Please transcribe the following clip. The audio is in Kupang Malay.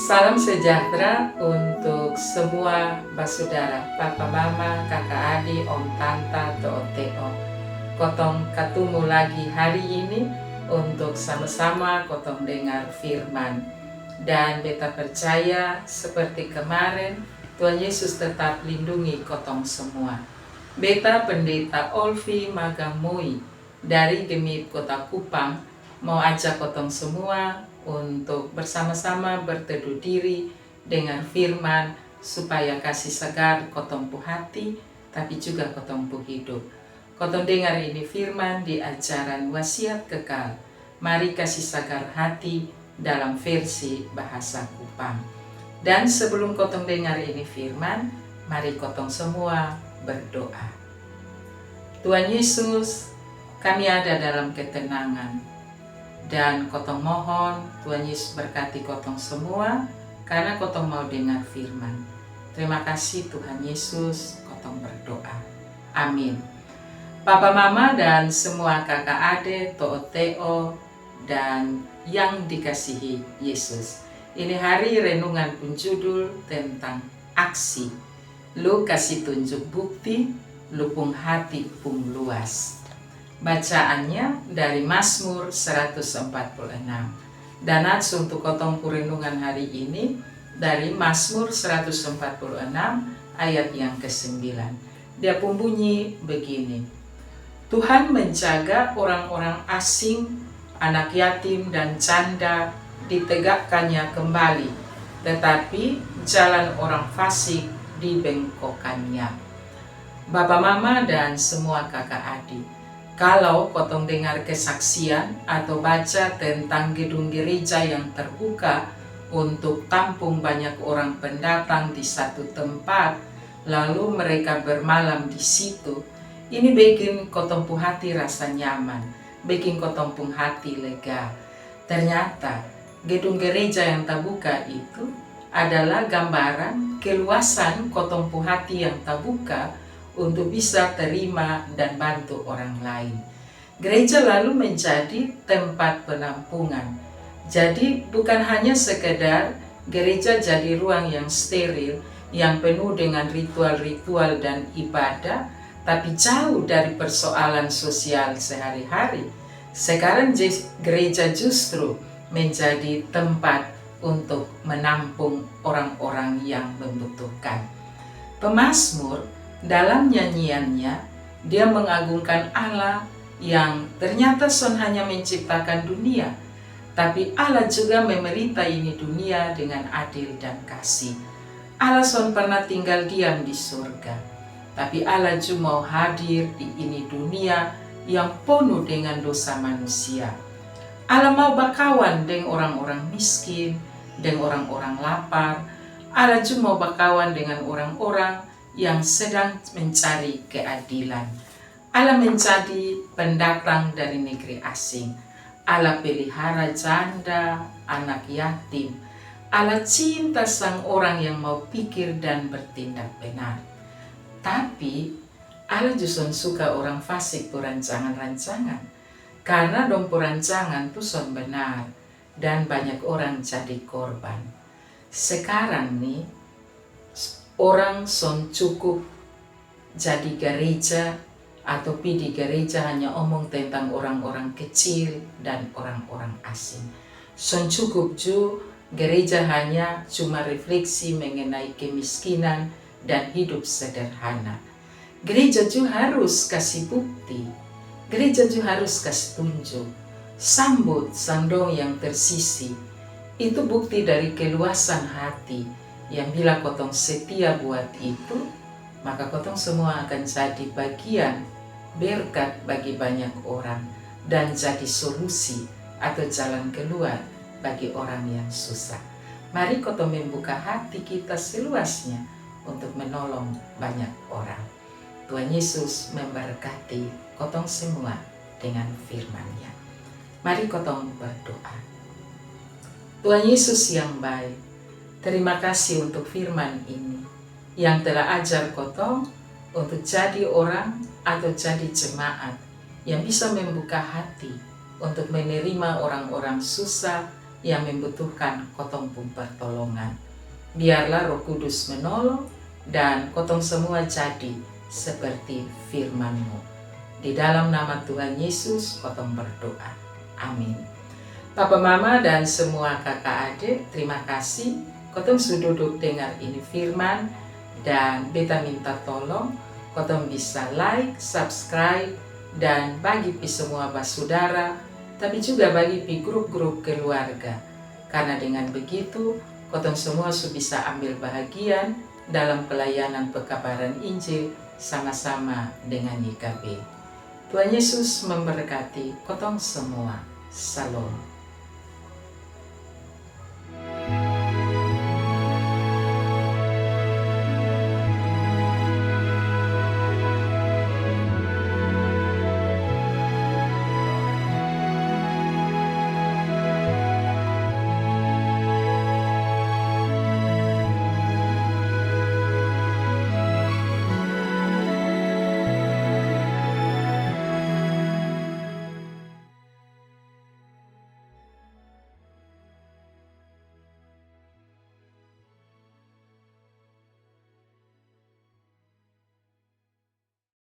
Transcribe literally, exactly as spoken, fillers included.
Salam sejahtera untuk semua basudara, papa, mama, kaka, adi, om, tanta, to'o, te'o. Kotong katumu lagi hari ini untuk sama-sama kotong dengar firman. Dan beta percaya seperti kemarin, Tuhan Yesus tetap lindungi kotong semua. Beta Pendeta Olvi Magamoi dari GMIT Kota Kupang mau ajak kotong semua untuk bersama-sama berteduh diri, dengar firman, supaya kasi sagar kotong pu hati, tapi juga kotong pu hidup. Kotong dengar ini firman di ajaran Wasiat Kekal, Mari Kasi Sagar Hati, dalam versi bahasa Kupang. Dan sebelum kotong dengar ini firman, mari kotong semua berdoa. Tuhan Yesus, kami ada dalam ketenangan. Dan kotong mohon Tuhan Yesus berkati kotong semua karena kotong mau dengar firman. Terima kasih Tuhan Yesus, kotong berdoa. Amin. Papa, mama, dan semua kaka, ade, to'o, te'o, dan yang dikasihi Yesus. Ini hari renungan pung judul tentang aksi. Lu kasi tunjuk bukti lu pung hati pung luas. Bacaannya dari Mazmur seratus empat puluh enam. Dan nats untuk kotong pu renungan hari ini dari Mazmur seratus empat puluh enam ayat yang kesembilan. Dia pung bunyi begini: Tuhan menjaga orang-orang asing, anak yatim dan janda ditegakkannya kembali, tetapi jalan orang fasik dibengkokkannya. Bapa, mama, dan semua kaka, adi, kalau kotong dengar kesaksian atau baca tentang gedung gereja yang terbuka untuk tampung banyak orang pendatang di satu tempat, lalu mereka bermalam di situ, ini bikin kotong pu hati rasa nyaman, bikin kotong pung hati lega. Ternyata gedung gereja yang tabuka itu adalah gambaran keluasan kotong pu hati yang tabuka untuk bisa terima dan bantu orang lain. Gereja lalu menjadi tempat penampungan. Jadi bukan hanya sekedar gereja jadi ruang yang steril, yang penuh dengan ritual-ritual dan ibadah, tapi jauh dari persoalan sosial sehari-hari. Sekarang je-, gereja justru menjadi tempat untuk menampung orang-orang yang membutuhkan. Pemazmur dalam nyanyiannya, dia mengagungkan Allah yang ternyata son hanya menciptakan dunia, tapi Allah juga memerintah ini dunia dengan adil dan kasih. Allah son pernah tinggal diam di surga, tapi Allah ju mau hadir di ini dunia yang penuh dengan dosa manusia. Allah mau bakawan deng orang-orang miskin, deng orang-orang lapar. Allah ju mau bakawan dengan orang-orang yang sedang mencari keadilan. Allah menjadi pendatang dari negeri asing. Allah pelihara janda, anak yatim. Allah cinta sang orang yang mau pikir dan bertindak benar. Tapi, Allah ju son suka orang fasik pu rancangan-rancangan. Karena dong pu rancangan tu son benar dan banyak orang jadi korban. Sekarang ni, orang son cukup jadi gareja atau pi di gareja hanya omong tentang orang-orang kecil dan orang-orang asing. Son cukup ju gareja hanya cuma refleksi mengenai kemiskinan dan hidup sederhana. Gareja ju harus kasi bukti. Gareja ju harus kasi tunjuk. Sambut sang dong yang tersisi. Itu bukti dari keluasan hati yang bila kotong setia buat itu, maka kotong semua akan jadi bagian berkat bagi banyak orang dan jadi solusi atau jalan keluar bagi orang yang susah. Mari kotong membuka hati kita seluasnya untuk menolong banyak orang. Tuhan Yesus memberkati kotong semua dengan firman-Nya. Mari kotong berdoa. Tuhan Yesus yang baik, terima kasih untuk firman ini yang telah ajar kotong untuk jadi orang atau jadi jemaat yang bisa membuka hati untuk menerima orang-orang susah, yang membutuhkan kotong pung pertolongan. Biarlah Roh Kudus menolong dan kotong semua jadi seperti firman-Mu. Di dalam nama Tuhan Yesus kotong berdoa. Amin. Papa, mama, dan semua kaka ade, terima kasih kotong su duduk dengar ini firman, dan beta minta tolong kotong bisa like, subscribe, dan bagi pi semua basudara, tapi juga bagi pi grup-grup keluarga. Karena dengan begitu, kotong semua su bisa ambil bahagian dalam pelayanan pekabaran Injil sama-sama dengan Y K B. Tuhan Yesus memberkati kotong semua. Salom.